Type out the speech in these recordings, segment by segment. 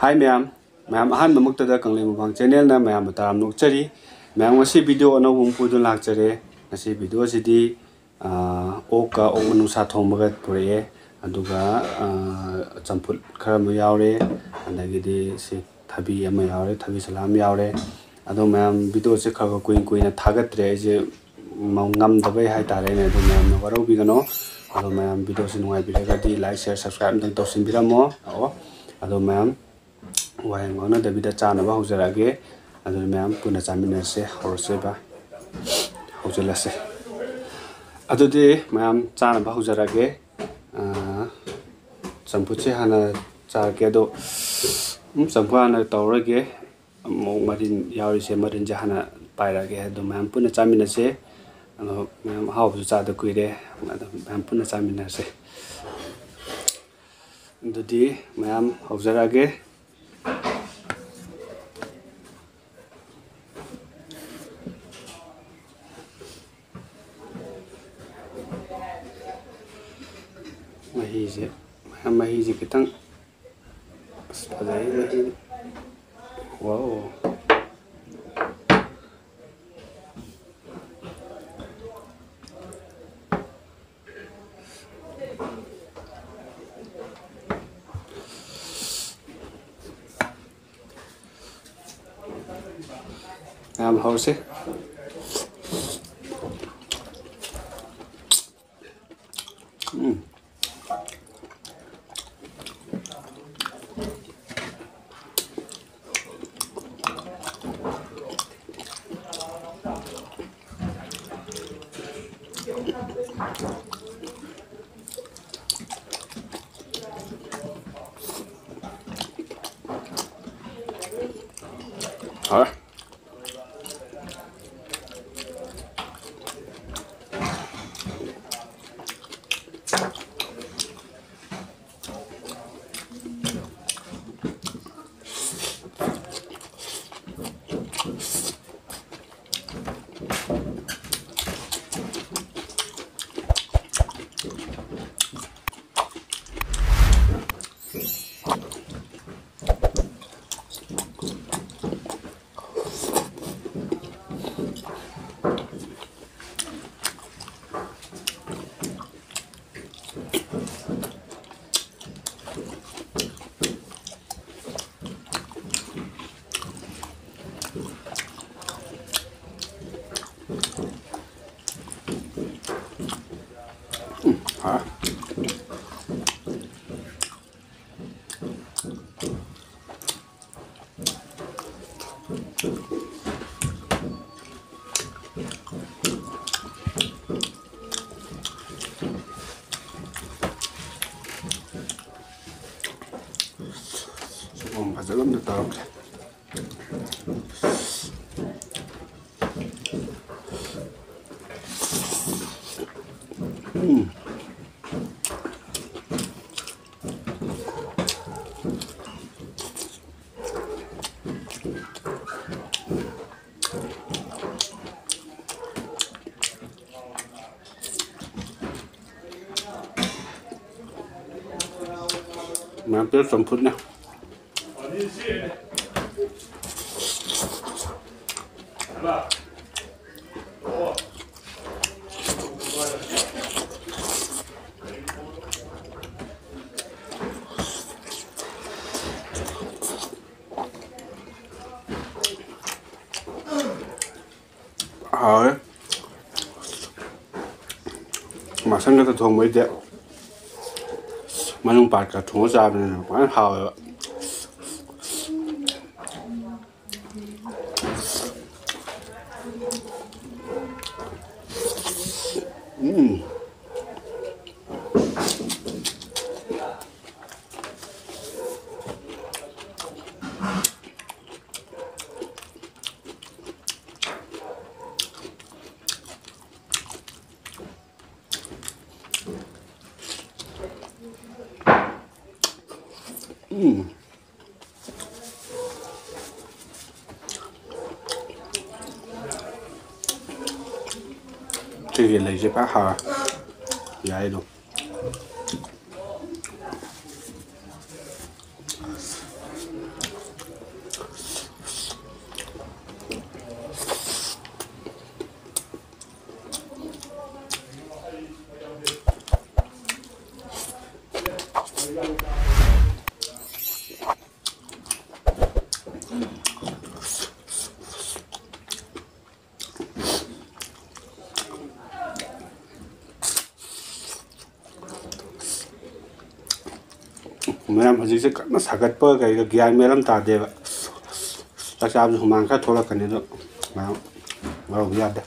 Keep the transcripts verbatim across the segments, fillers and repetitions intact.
ꯍꯥꯏ ꯃꯌꯥꯝ, ꯃꯌꯥꯝ ꯑꯍꯥꯟꯕꯃꯛꯇꯗ ꯀꯪꯂꯩ ꯃꯨꯛꯕꯥꯡ ꯆꯦꯅꯦꯜꯅ ꯃꯌꯥꯝꯕꯨ ꯇꯔꯥꯝꯅ ꯑꯣꯛꯆꯔꯤ꯫ ꯃꯌꯥꯝ ꯉꯁꯤ ꯚꯤꯗꯤꯑꯣ ꯑꯅꯧꯕ ꯑꯃ ꯄꯨꯗꯨꯅ ꯂꯥꯛꯆꯔꯦ꯫ ꯉꯁꯤ ꯚꯤꯗꯤꯑꯣꯁꯤꯗꯤ, ꯑꯥ, ꯑꯣꯛꯀ ꯑꯣꯛ ꯃꯅꯨꯡꯁꯥ ꯊꯣꯡꯕꯒ ꯄꯨꯔꯛꯑꯦ꯫ ꯑꯗꯨꯒ, ꯑꯥ, ꯆꯝꯐꯨꯠ ꯈꯔ ꯑꯃ ꯌꯥꯎꯔꯦ꯫ ꯑꯗꯒꯤꯗꯤ ꯁꯤ ꯊꯕꯤ ꯑꯃ ꯌꯥꯎꯔꯦ, ꯊꯕꯤ ꯁꯂꯥꯗ ꯑꯃ ꯌꯥꯎꯔꯦ꯫ ꯑꯗꯣ ꯃꯌꯥꯝ ꯚꯤꯗꯤꯑꯣꯁꯦ ꯈꯔ ꯈꯔ ꯀꯨꯏꯅ ꯀꯨꯏꯅ ꯊꯥꯒꯠꯇ꯭ꯔꯦ ꯑꯩꯁꯦ, ꯃ-, ꯉꯝꯗꯕꯩ ꯍꯥꯏꯇꯥꯔꯦꯅꯦ꯫ ꯑꯗꯣ ꯃꯌꯥꯝꯅ ꯋꯥꯔꯧꯕꯤꯒꯅꯣ꯫ ꯑꯗꯣ ꯃꯌꯥꯝ ꯚꯤꯗꯤꯑꯣꯁꯦ ꯅꯨꯡꯉꯥꯏꯕꯤꯔꯒꯗꯤ like, share, subscribe ꯑꯝꯇꯪ ꯇꯧꯁꯤꯟꯕꯤꯔꯝꯃꯣ꯫ ꯑꯣ, ꯑꯗꯣ ꯃꯌꯥꯝ ꯋꯥ ꯌꯥꯝ ꯉꯥꯡꯅꯗꯕꯤꯗ ꯆꯥꯅꯕ ꯍꯧꯖꯔꯛꯑꯒꯦ꯫ ꯑꯗꯨꯅ ꯃꯌꯥꯝ ꯄꯨꯟꯅ ꯆꯥꯃꯤꯟꯅꯔꯁꯦ꯫ ꯍꯧꯔꯁꯦꯕ꯫ ꯍꯧꯖꯤꯜꯂꯁꯦ꯫ ꯑꯗꯨꯗꯤ ꯃꯌꯥꯝ ꯆꯥꯅꯕ ꯍꯧꯖꯔꯛꯑꯒꯦ꯫ ꯑꯥ, ꯆꯝꯐꯨꯠꯁꯦ ꯍꯥꯟꯅ ꯆꯥꯔꯒꯦ꯫ ꯑꯗꯣ, ꯎꯝ, ꯆꯝꯐꯨꯠ ꯍꯥꯟꯅ ꯇꯧꯔꯒꯦ꯫ ꯑꯃꯨꯛ ꯃꯔꯤꯟ ꯌꯥꯎꯔꯤꯁꯦ, ꯃꯔꯤꯟꯁꯦ ꯍꯥꯟꯅ ꯄꯥꯏꯔꯛꯑꯒꯦ꯫ ꯑꯗꯨ ꯃꯌꯥꯝ ꯄꯨꯟꯅ ꯆꯥꯃꯤꯟꯅꯁꯦ꯫ ꯑꯗꯣ ꯃꯌꯥꯝ ꯑꯍꯥꯎꯕꯁꯨ ꯆꯥꯗ ꯀꯨꯏꯔꯦ꯫ ꯑꯗꯣ ꯃꯌꯥꯝ ꯄꯨꯟꯅ ꯆꯥꯃꯤꯟꯅꯁꯦ꯫ ꯑꯗꯨꯗꯤ ꯃꯌꯥꯝ ꯍꯧꯖꯔꯛꯑꯒꯦ꯫ ꯃꯍꯤꯁꯦ, ꯃꯌꯥꯝ ꯃꯍꯤꯁꯦ ꯈꯤꯇꯪ, ꯑꯁ, ꯐꯖꯩ ꯃꯍꯤ꯫ ꯋꯥꯎ꯫ ꯃꯌꯥꯝ ꯍꯧꯔꯁꯤ꯫ ꯎꯝ꯫ ꯍꯥꯎꯔꯦ꯫ ꯎꯝ, ꯍꯥꯎꯔꯦ꯫ ꯁꯣꯏꯕꯨꯝ ꯐꯖꯅ ꯑꯝꯇ ꯇꯧꯔꯛꯀꯦ꯫ ꯎꯝ꯫ ꯃꯌꯥꯝ ꯄꯤꯔ ꯆꯝꯐꯨꯠꯅꯦ꯫ ꯍꯥꯎꯋꯦ꯫ ꯃꯁꯟ ꯈꯛꯇ ꯊꯣꯡꯕꯩꯗꯤ ꯃꯅꯨꯡ ꯄꯥꯔꯠꯀ ꯊꯣꯡꯉ ꯆꯥꯕꯅꯤꯅ ꯐꯖꯅ ꯍꯥꯎꯋꯦꯕ꯫ ꯎꯝ꯫ ꯎꯝ꯫ ꯁꯤꯒꯤ ꯂꯩꯁꯦ ꯐꯖ ꯍꯥꯎꯔꯦ꯫ ꯌꯥꯏ ꯑꯗꯨꯝ꯫ ꯃꯌꯥꯝ ꯍꯧꯖꯤꯛꯁꯦ ꯀꯟꯅ ꯁꯥꯒꯠꯄ ꯀꯩꯒ ꯒ꯭ꯌꯥꯟ ꯃꯦꯟ ꯑꯃ ꯇꯥꯗꯦꯕ꯫ ꯆꯥꯛ ꯆꯥꯕꯁꯨ ꯍꯨꯃꯥꯡ ꯈꯔ ꯊꯣꯛꯂꯛꯀꯅꯤ, ꯑꯗꯣ ꯃꯌꯥꯝ ꯋꯥꯔꯧꯕ ꯌꯥꯗꯦ꯫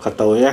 ꯈꯔ ꯇꯧꯋꯦ꯫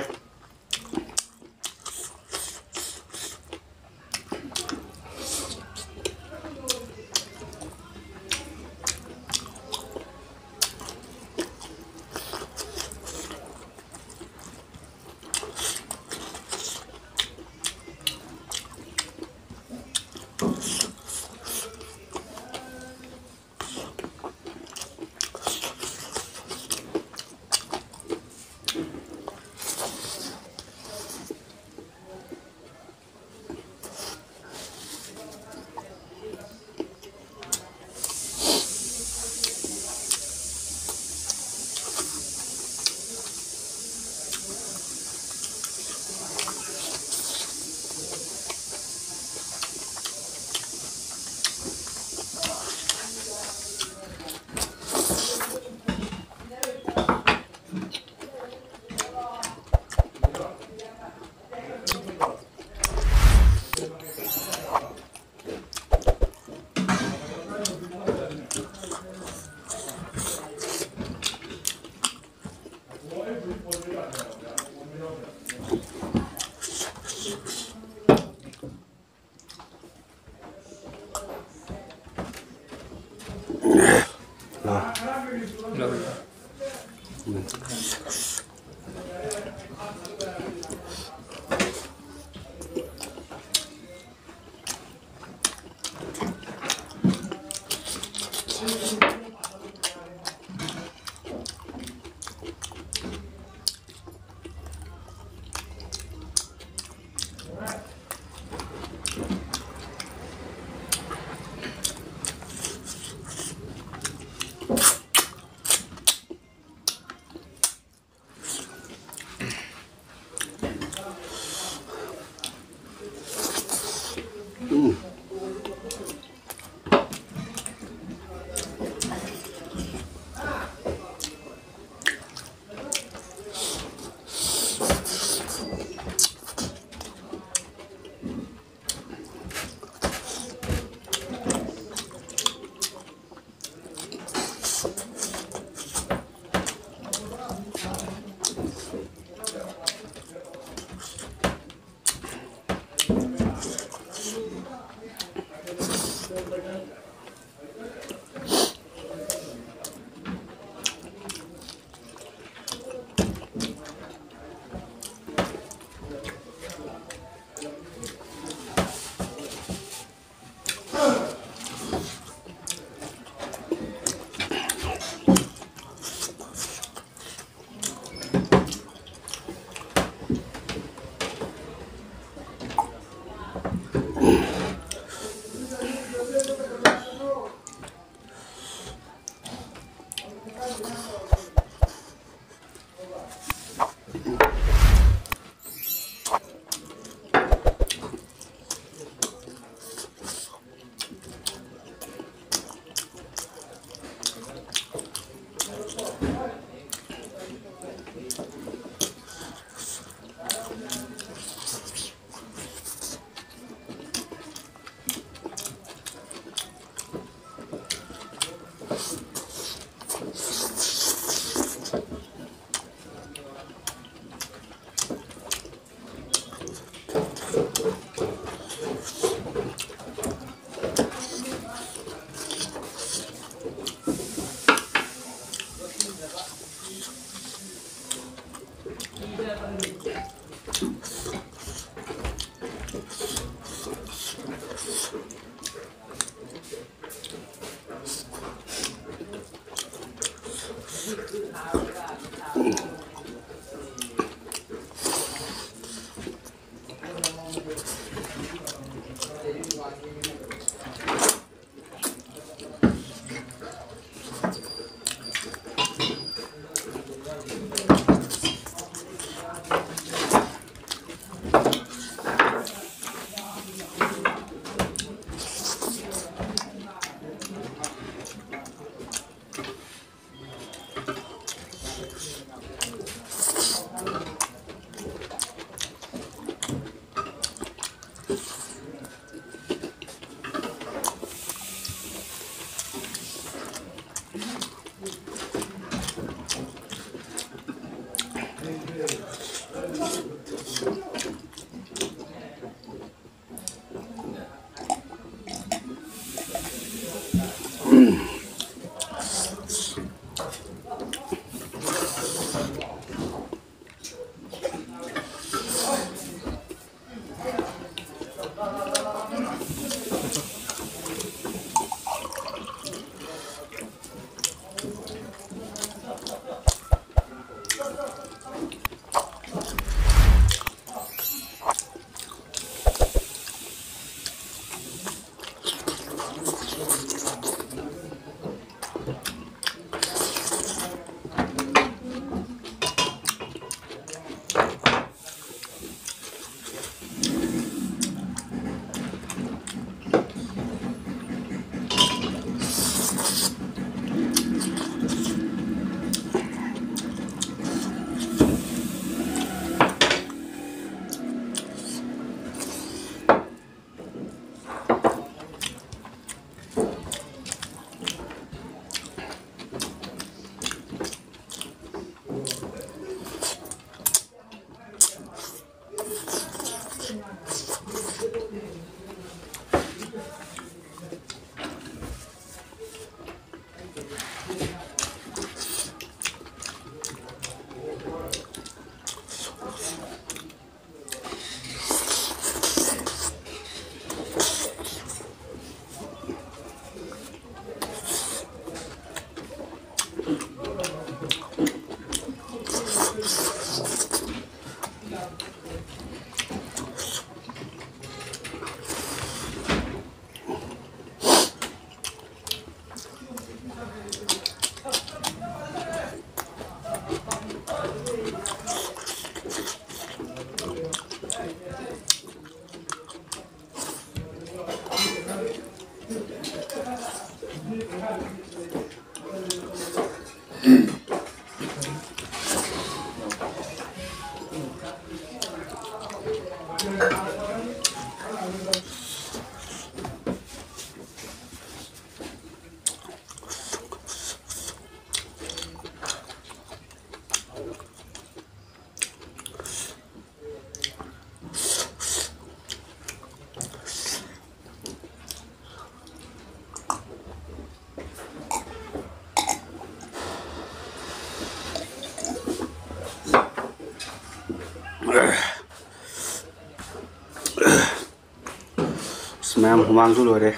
ꯑꯁ, ꯃꯌꯥꯝ ꯍꯨꯃꯥꯡꯁꯨ ꯂꯣꯏꯔꯦ꯫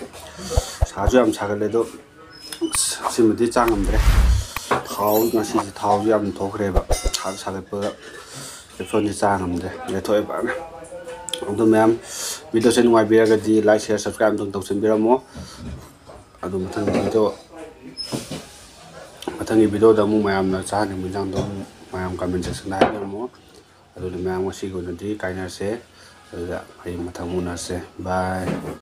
ꯁꯥꯁꯨ ꯌꯥꯝ ꯁꯥꯒꯠꯂꯦ, ꯑꯗꯣ ꯑꯁ, ꯑꯁꯤꯃꯗꯤ ꯆꯥ ꯉꯝꯗ꯭ꯔꯦ꯫ ꯊꯥꯎ, ꯉꯁꯤꯁꯦ ꯊꯥꯎꯁꯨ ꯌꯥꯝ ꯊꯣꯛꯈ꯭ꯔꯦꯕ, ꯁꯥꯁꯨ ꯁꯥꯒꯠꯄꯒ꯫ ꯀꯦꯞꯁꯣꯟꯁꯦ ꯆꯥ ꯉꯝꯗ꯭ꯔꯦ, ꯂꯦꯊꯣꯛꯑꯦ ꯐꯖꯅ꯫ ꯑꯗꯣ ꯃꯌꯥꯝ, ꯚꯤꯗꯤꯑꯣꯁꯦ ꯅꯨꯡꯉꯥꯏꯕꯤꯔꯒꯗꯤ like, share, subscribe ꯑꯝꯇꯪ ꯇꯧꯁꯤꯟꯕꯤꯔꯝꯃꯣ꯫ ꯑꯗꯨ ꯃꯊꯪꯒꯤ ꯚꯤꯗꯤꯑꯣ, ꯃꯊꯪꯒꯤ ꯚꯤꯗꯤꯑꯣꯗ ꯑꯃꯨꯛ ꯃꯌꯥꯝꯅ ꯆꯥꯍꯟꯅꯤꯡꯕ ꯏꯟꯖꯥꯡꯗꯣ ꯑꯃꯨꯛ ꯃꯌꯥꯝ comment sectionꯗ ꯍꯥꯏꯕꯤꯔꯝꯃꯣ꯫ ꯑꯗꯨꯗꯤ ꯃꯌꯥꯝ, ꯉꯁꯤꯒꯤ ꯑꯣꯏꯅꯗꯤ ꯀꯥꯏꯅꯔꯁꯦ꯫ ꯑꯗꯨꯗ ꯍꯌꯦꯡ ꯃꯊꯪ ꯑꯃꯨꯛ ꯎꯅꯔꯁꯦ꯫ Bye꯫